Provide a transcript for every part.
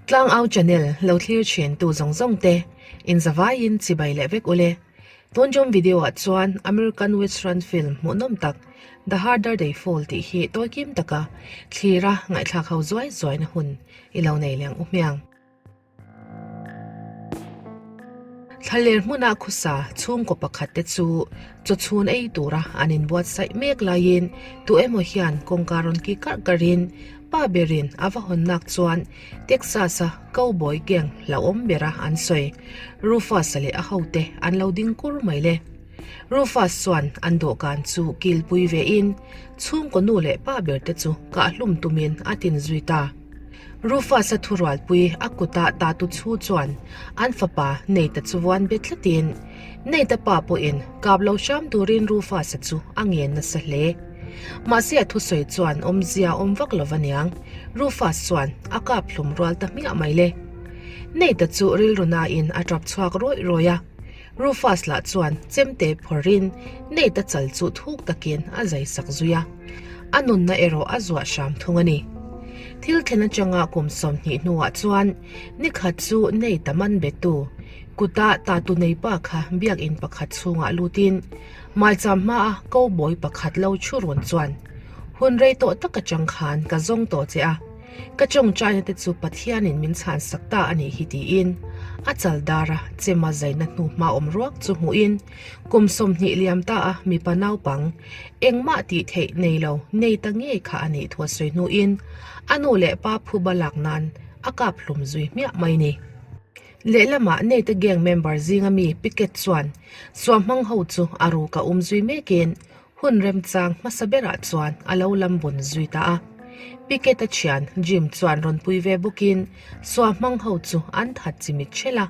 Tlangau channel lo thlir thin tu zawng zawng te in zavaiin chibai leh vek ule. Tun jawm video ah chuan American Western film hmuhnawm tak The Harder They Fall tih hi tawi kim taka thlira ngaihthlak ho zuai zuaina hun i lo nei leh ang u hmiang. Thlaler hmuna khusa chhungkaw pakhat te chu chawchhun ei tura an inbuatsaih mek laiin tu emaw hian kawngka rawn ki karh karhin pa berin a va hawn nak chuan Texas-a cowboy gang hlauhawm bera an sawi Rufus-a leh a hote an lo ding kur mai le. Rufus chuan an dawhkan chu kilpui vein chhungkaw nu leh pa ber te chu kahhlum tumin a tin zui ta. Rufus-a thurualpui a kuta tatu chhu chuan an fapa Nate-a chu vuan bet tlatin, Nate-a pa pawhin kap lo hram turin Rufus-a chu a ngen nasa hle. Mahse a thusawi chuan awmzia awm vak lo aniang, Rufus chuan a kap hlum rual ta hmiah mai le. Nate-a chu rilru nain a tap chhuak rawih rawih a. Rufus lah chuan chemte phawrhin Nate-a chal chu thuk takin a zai sak zui a, a nunna erawh a zuah hram thung a ni. Thil thlen atanga kum 20 hnuah chuan nikhat chu Nate-a man bettu kuta tatu nei pa kha biakin pakhat chhungah lutin maicham hmaa cowboy pakhat lo thu rawn chuan, Hun rei tawh tak atang khan ka zawng tawh che a, Ka tawngtaina te chu Pathianin min chhansak ta a nih hi tiin a chal dara chema zaina hnu hma awm ruak chu hmuhin kum 20 liam ta a mipa naupang engmah tih theih nei lo nei ta ngei kha a nih thu a sawi hnuin a nu leh pa phuba lak nan a kap hlum zui hmiah mai ni. Lehlamah Nate gang member zinga mi Pickett chuan suamhmang ho chu a ruk a um zui mekin Hun remchang hmasa berah chuan a lo lam bun zui ta a. Pickett-a thian Jim chuan rawn pui ve bawkin sua hmang ho chu an that chimit ṭhelh a.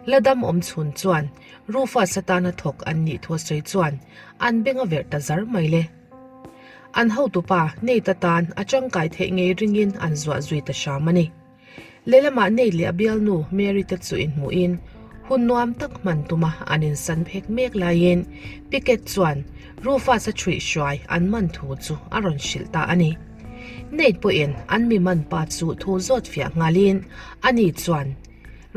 La dam awm chhun chuan Rufus atana thawk an nih thu a sawi chuan an beng a verh ta zar mai le. An hotupa Nate atan a tangkai theih ngei ringin an zuah zui ta hram a ni. Lehlamah Nate leh a bialnu Mary te chu inhmuhin hun nuam tak hman tuma an insan phek mek laiin Pickett chuan Rufus-a chhuih hruai an man thu chu a rawn hrilh ta a ni. Nate pawhin an mi man pa chu thu zawt fiah nghalin ani chuan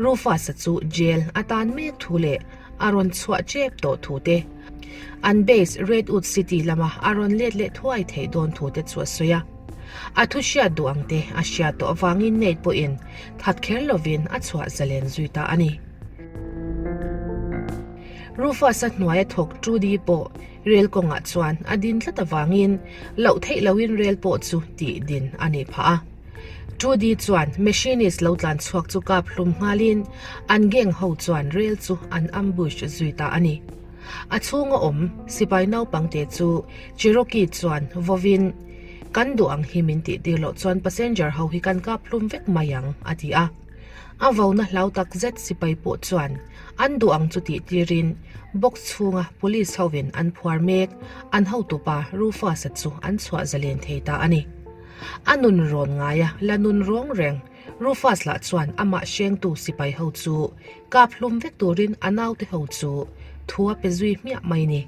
Rufus-a chu jail a tan mek thu leh a rawn chhuah tep tawh thu te, an base Redwood City lama a rawn let leh thuai theih dawn thu te chu a sawi a. A thu hriat duh ang te a hriat tawh avangin Nate pawhin that kher lovin a chhuah zalen zui ta a ni. Rufus-a hnuaia thawk Trudy pawh rel kawngah chuan a din tlat avangin loh theih lohin rel pawh chu tih din a nih phah a. Trudy chuan machinist lo tlan chhuak chu kap hlum nghalin an gang ho chuan rel chu an ambush zui ta a ni. A chhunga awm sipai naupangte chu Cherokee chuan vawin kan duh ang hi min tih tir loh chuan passenger ho hi kan kap hlum vek mai ang a ti a. A vona hlau tak zet sipai pawh chuan an duh ang chu tih tirin box chhunga police hovin an phuar mek an hotupa Rufus-a chu an chhuah zalen thei ta a ni. A nun rawn ngai a, la nun rawng reng. Rufus lah chuan amah hrengtu sipai ho chu kap hlum vek turin a naute ho chu thu a pe zui hmiah mai ni.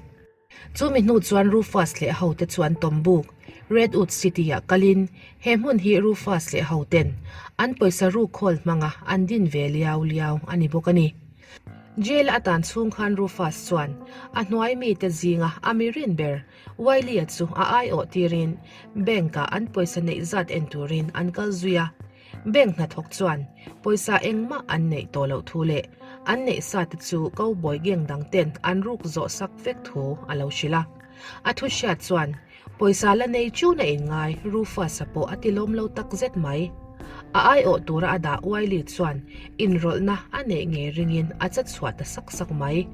Chumi hnu chuan Rufus leh hote chuan Tombuk, Redwood City-ah kalin he hmun hi Rufus leh hoten an pawisa rukhawl hmanga an din ve liau liau a ni bawk a ni. Jail a tan chhung khan Rufus chuan a hnuai mite zinga a mi rin ber Wiley-a chu a aiawh tirin bank-ah an pawisa neih zat en turin an kal zui a. Bank hnathawk chuan pawisa engmah an neih tawh loh thu leh an neih sa te chu cowboy gang dang ten an ruk zawh sak vek thu a lo hrilh a. A thu hriat chuan pawisa la nei chuna inngai Rufus-a pawh a tilawm lo tak zet mai. A aiawh tura a dah Wiley chuan inrawlhna a neih ngei ringin a che chhuah ta sak sak mai.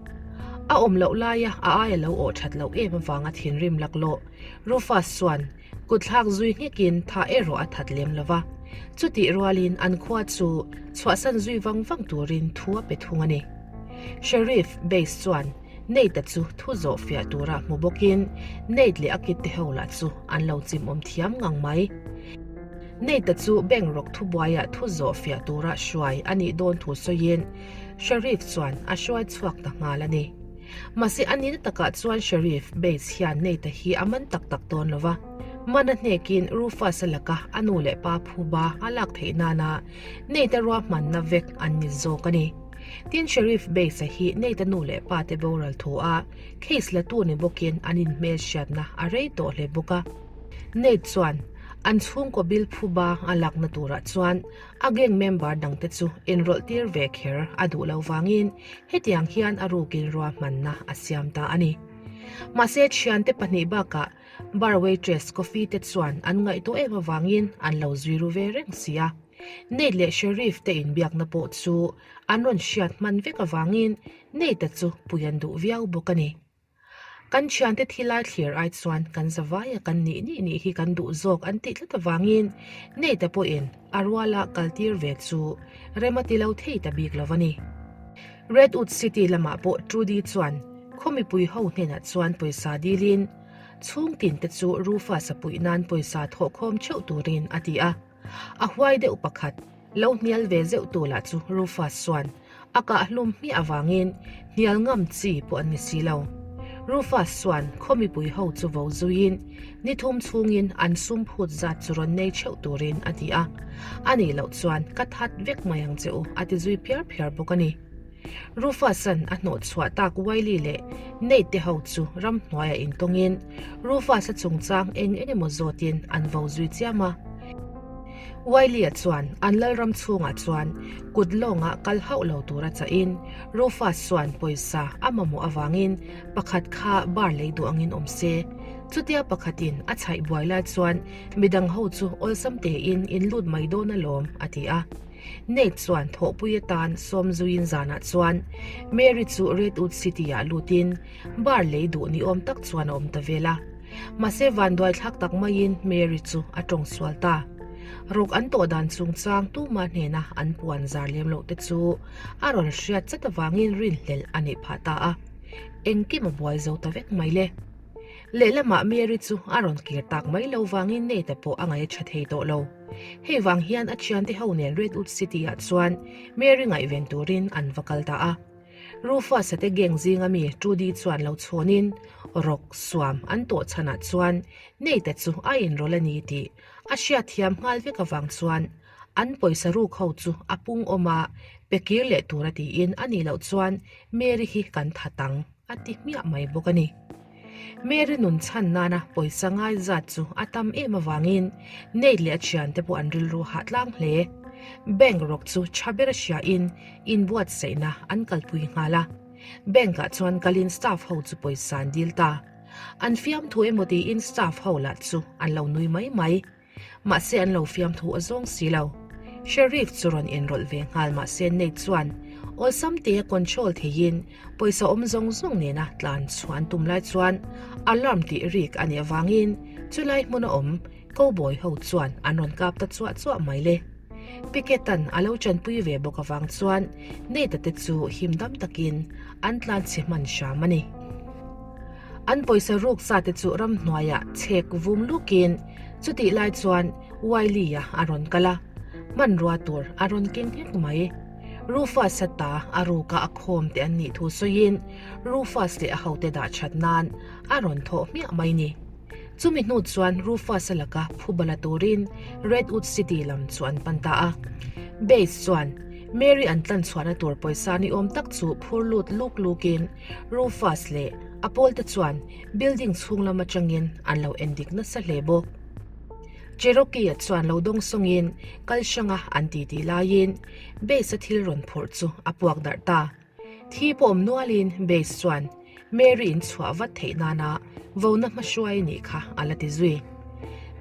A awm loh laia a ai a lo awh that loh em avanga thinrim laklawh Rufus chuan kutthlak zui nghekin tha erawh a that lem lo va. Chutih rualin an khua chu chhuahsan zui vang vang turin thu a pe thung a ni. Sheriff Bass chuan Nate-a chu thu zawh fiah tura hmu bawkin Nate leh a kid te ho lah chu an lo chimawm thiam ngang mai. Nate-a chu bank rawk thubuaiah thu zawh fiah tura hruai a nih dawn thu sawiin Sheriff chuan a hruai chhuak ta nghal a ni. Mahse a nina takah chuan Sheriff Bates hian Nate-a hi a man tak tak dawn lo va. Mana hnekin Rufus-a laka a nu leh pa phuba a lak theih nana Nate-a ruahmanna vek an ni zawk a ni. Tin, Sheriff Bates-a hi Nate-a nu leh pa te boral thu a case la tu ni bawkin an inhmelhriatna a rei tawh hle bawk a. Nate chuan an chhungkaw bill phuba a lakna turah chuan a gang member dangte chu inrawlh tir ve kher a duh lo vangin hetiang hian a rukin ruahmanna a siam ta a ni. Mahse, thiante pahnih bakah Bar waitress coffee te chuan an ngaihtuah em avangin an lo zui ru ve reng si a. Nate leh Sheriff te inbiakna pawh chu an rawn hriat hman vek avangin Nate-a chu pui an duh viau bawk a ni. Kan thiante thi lai thlir ai chuan kan zavaia kan nih nih nih hi kan duh zawk an tih tlat avangin Nate-a pawhin a ruala kaltir ve chu rem a ti lo thei ta bik lo a ni. Redwood City lamah pawh Trudy chuan khaw mipui ho hnenah chuan pawisa dilin chhungtin te chu Rufus-a puih nan pawisa thawhkhawm theuh turin a ti a. A huai deuh pakhat lo hnial ve zeuh tu lah chu Rufus chuan a kah hlum hmiah avangin hnial ngam chi pawh an ni si lo. Rufus chuan khaw mipui ho chu vo zuiin ni thum chhungin an sum phut zat chu rawn nei theuh turin a ti a. A nih loh chuan ka that vek mai ang che u a ti zui phiar phiar bawk a ni. Rufus-a'n a hnawh chhuah tak Wiley leh Nate te ho chu ramhnuaiah intawngin Rufus-a chungchang eng eng emaw zawtin an vo zui chiam a. Wiley-a chuan an lalram chhungah chuan kut lawngah kal hauh lo tura chahin Rufus chuan pawisa a mamawh avangin pakhat kha bar lei duh angin awm se. Chutia pakhatin a chhaih buai lai chuan midang ho chu awlsam tein in lut mai dawn alawm, a ti a. Nate chuan thawhpui atan sawm zuiin zanah chuan Mary chu Redwood City-ah lutin bar lei duh ni awm tak chuan a awm ta vel a. Mahse vanduai thlak tak maiin Mary chu a tawng sual ta. Ruk an tawh dan chungchang tuma hnena an puan zar lem loh te chu a rawn hriat chat avangin rinhlelh a neih phah ta a. Engkim a buai zo ta vek mai le. Lehlamah Mary chu a rawn kir tak mai lo vangin Nate-a pawh a ngaih a tha thei tawh lo. Hei vang hian a thiante ho nen Redwood City-ah chuan Mary ngaihven turin an va kal ta a. Rufus-a te gang zinga mi Trudy chuan lo chhawnin rawk suam an tawh chhanah chuan Nate-a chu a inrawlh a ni tih a hriatthiam nghal vek avang chuan an pawisa ruk ho chu a pung awm a, pe kir leh tura tiin a nih loh chuan Mary hi kan that ang a ti hmiah mai bawk a ni. Mary nun chhan nana pawisa ngai zat chu a tam em avangin Nate leh a thiante pawh an rilru hah tlang hle. Bank rawk chu tha ber a hriain inbuatsaihna an kalpui nghal a. Bank ah chuan kalin staff ho chu pawisa an dil ta. An fiamthu emaw tiin staff ho lah chu an lo nui mai mai. Mahse an lo fiamthu a zawng si lo. Sheriff chu rawn inrawlh ve nghal mahse Nate chuan awlsam te a control theiin pawisa awm zawng zawng nena tlan chhuah an tum lai chuan alarm tih rik a nih avangin chulai hmuna awm cowboy ho chuan an rawn kap ta chuah chuah mai le. Pickett-a'n a lo chanpui ve bawk avang chuan Nate-a te chu him dam takin an tlan chhe hman hram a ni. An pawisa ruk sa te chu ramhnuaiah chhek vum lukin chutih lai chuan Wiley-a a rawn kal a, hmanrua tur a rawn keng nghek mai. Rufus-a ta a ruka a khawm te an nih thu sawiin Rufus leh a hote dah that nan a rawn thawh hmiah mai ni. Chumi hnu chuan Rufus-a laka phuba la turin Redwood City lam chu an pan ta a. Bates chuan Mary an tlan chhuahna tur pawisa ni awm tak chu phur lut luk lukin Rufus leh a pawlte chuan building chhung lam atangin an lo en dik nasa hle bawk. Cherokee-a chuan lo dawng sawngin kal hranga an titi laiin Bates-a thil rawn phurh chu a puak darh ta. Thi pawh awm nualin Bates chuan Mary in chhuah vat theih nana vona hmahruai nih kha a la ti zui.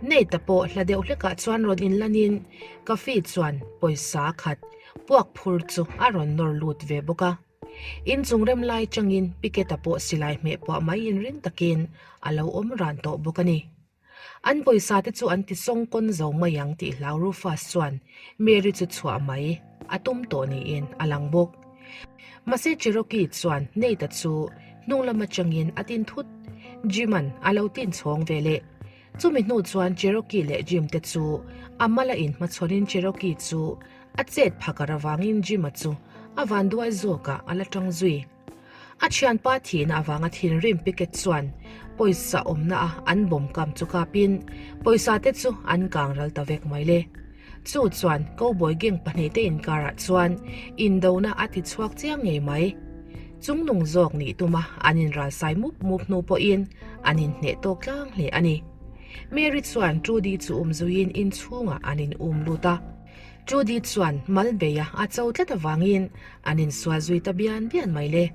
Nate-a pawh hla deuh hlekah chuan rawn inlanin Coffee chuan pawisa khat puak phur chu a rawn nawr lut ve bawk a. Inchung rem lai changin Pickett-a pawh silai hmeh puah mai inring takin a lo awm ran tawh bawk a ni. An pawisa te chu an ti sawng kawn zo mai ang tih hlau Rufus chuan Mary chu chhuah mai a tum tawh niin a lang bawk. Mahse Cherokee chuan Nate-a chu hnung lam atangin a tin thut. Jim-a'n a lo tin chhawng ve leh. Chumi hnu chuan Cherokee leh Jim te chu a mala inhmachhawnin Cherokee chu a chet phakar avangin Jim-a chu a vanduai zawkah a la tang zui. A thianpa thihna avanga thinrim Pickett chuan pawisa awmna a an bawm kam chu kapin pawisa te chu an kang ral ta vek mai le. Chu chuan cowboy gang pahnihte inkarah chuan indona a ti chhuak chiang ngei mai. Chungnung zawk nih tuma an inralsai mup mup hnu pawhin an inhneh tawk tlang hle a ni. Mary chuan Trudy chu um zuiin inchhungah an in um lut a. Trudy chuan mal beia a cho tlat avangin an insual zui ta bian bian mai le.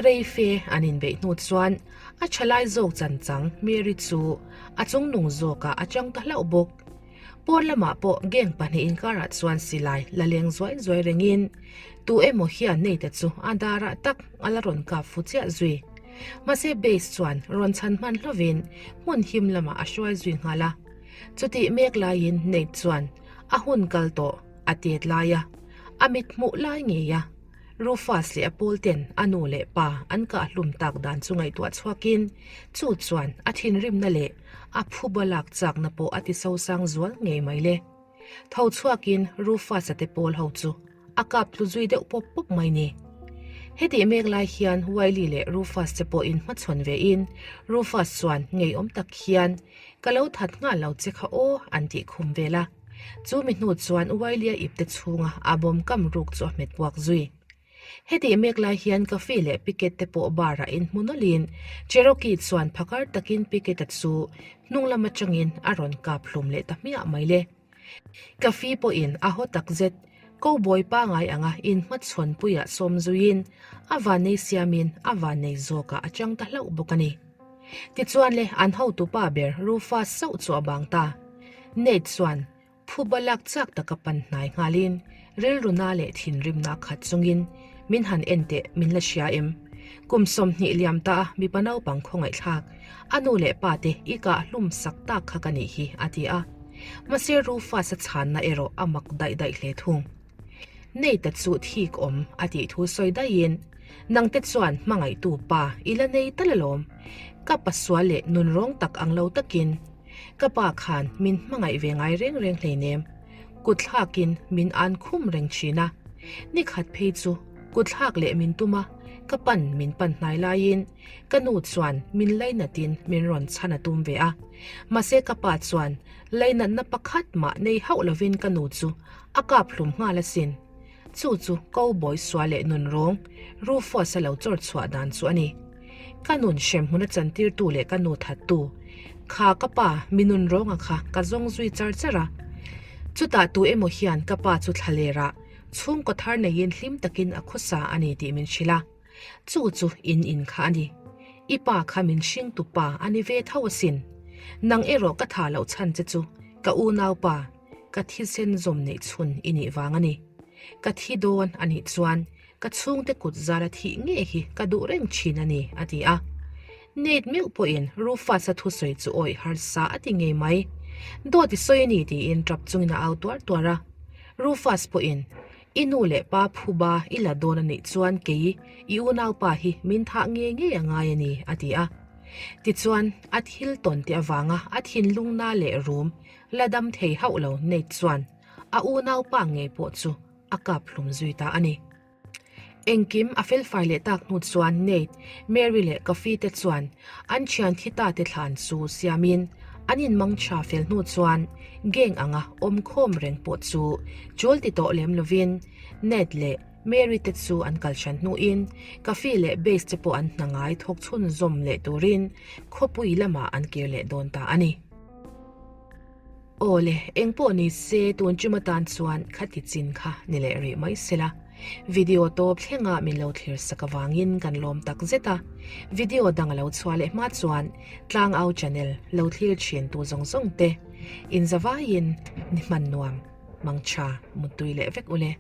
Rei fe an inbeih hnu chuan a thalai zawk chan chang Mary chu a chungnung zawkah a chang ta hlauh bawk. Pawn lamah pawh gang pahnih inkarah chuan silai la leng zuai zuai rengin tu emaw hian Nate-a chu a darah tak a la rawn kap fu chiah zui. Mahse Bass chuan rawn chhan hman hlovin hmun him lamah a hruai zui nghal a. Chutih mek laiin Nate chuan a hun kal tawh a tet lai a, a mit hmuh lai ngei a. Rufus leh a pawl ten a nu leh pa an kah hlum tak dan chu ngaihtuah chhuakin chu chuan a thinrimna leh a phuba lak chakna pawh a ti sosang zual ngei mai le. Tho chhuakin Rufus-a te pawl ho chu a kap tlu zui deuh pawp pawp mai ni. Hetih mek lai hian Wiley leh Rufus te pawh inhmachhawn vein Rufus chuan ngeiawm tak hian Ka lo that nghal lo che kha aw an tih khum vel a. Chu mi hnu chuan Wiley-a ipte chhunga a bawm kam ruk chu a hmet puak zui. Hetih mek lai hian Coffee leh Pickett te pawh bar ah inhmu nawlhin Cherokee chuan phakar takin Pickett-a chu hnung lam atangin a rawn kap hlum leh ta hmiah mai le. Coffee pawhin a haw tak zet Cowboy pangai anga inhmachhawn puiah sawm zuiin a vannei siamin a vannei zawkah a chang ta hlauh bawk a ni. Tichuan le an hotupa ber Rufus sauh chu a bang ta. Nate chuan Phuba lak chak taka pan hnai nghalin rilruna leh thinrimna khat chungin min han en teh min la hria em? Kum 20 liam ta a mipa naupang khawngaihthlak a nu leh pa te i kah hlum sak tak kha ka nih hi a ti a. Mahse Rufus-a chhanna erawh a mak daih daih hle thung. Nate-a chu thik awm a tih thu sawi daihin nangte chuan hmangaihtu pa i la nei tal alawm. Ka pasual leh nunrawng tak ang lo takin Ka pa khan min hmangaih ve ngai reng reng hleinem. Kutthlakin min an khum reng thin a. Ni khat phei chu kutthlak leh min tum a, ka pan min pan hnai laiin ka nu chuan min lainatin min rawn chhan a tum ve a. Mahse ka pa chuan lainatna pakhat mah nei hauh lovin ka nu chu a kap hlum nghal asin. Chu chu cowboy sual leh nunrawng Rufus-a lo chawr chhuah dan chu a ni. Ka nun hremhmun a chantirtu leh ka nu thattu kha ka pa mi nunrawnga kha ka zawng zui char char a. Chutah tu emaw hian ka pa chu thlalerah chhungkaw thar neiin hlim takin a khawsa a ni tih min hrilh a. Chu chu in in kha a ni. I pa kha min hringtu pa a ni ve tho asin. Nang erawh ka tha loh chhan che chu ka unaupa, ka thisen zawm neih chhun i nih vang a ni. Ka thi dawn a nih chuan ka chhungte kut zala thih ngei hi ka duh reng thin a ni, a ti a. Nate meuh pawhin Rufus-a thusawi chu awih harsa a ti ngei mai. Dawt i sawi a ni tiin tap chungin a au tuar tuar a. Rufus pawhin, I nu leh pa phuba i la dawn a nih chuan kei i unaupa hi min thah ngei ngei a ngai a ni, a ti a. Tichuan, a thil tawn te avanga a thinlungna leh rum la dam thei hauh lo Nate chuan a unaupa ngei pawh chu a kap hlum zui ta a ni. Engkim a felfai leh tak hnu chuan Nate, Mary leh Coffee te chuan an thian thi ta te thlan chu siamin an inmang tha fel hnu chuan gang anga awmkhawm reng pawh chu chul ti tawh lem lovin Nate leh Mary te chu an kal hran hnuin Coffee leh Bass te pawh an hna ngai thawk chhunzawm leh turin khawpui lamah an kir leh dawn ta a ni. Aw le, eng pawh ni se tun ṭum atan chuan khati chin kha ni leh rih mai sela. Video tawp thlenga min lo thlir sak avangin kan lawm tak zet a. Video dang a lo chhuah leh hma chuan Tlangau channel lo thlir thin tu zawng zawng te inzavaiin ni hman nuam, mangtha, muttui leh vek ule.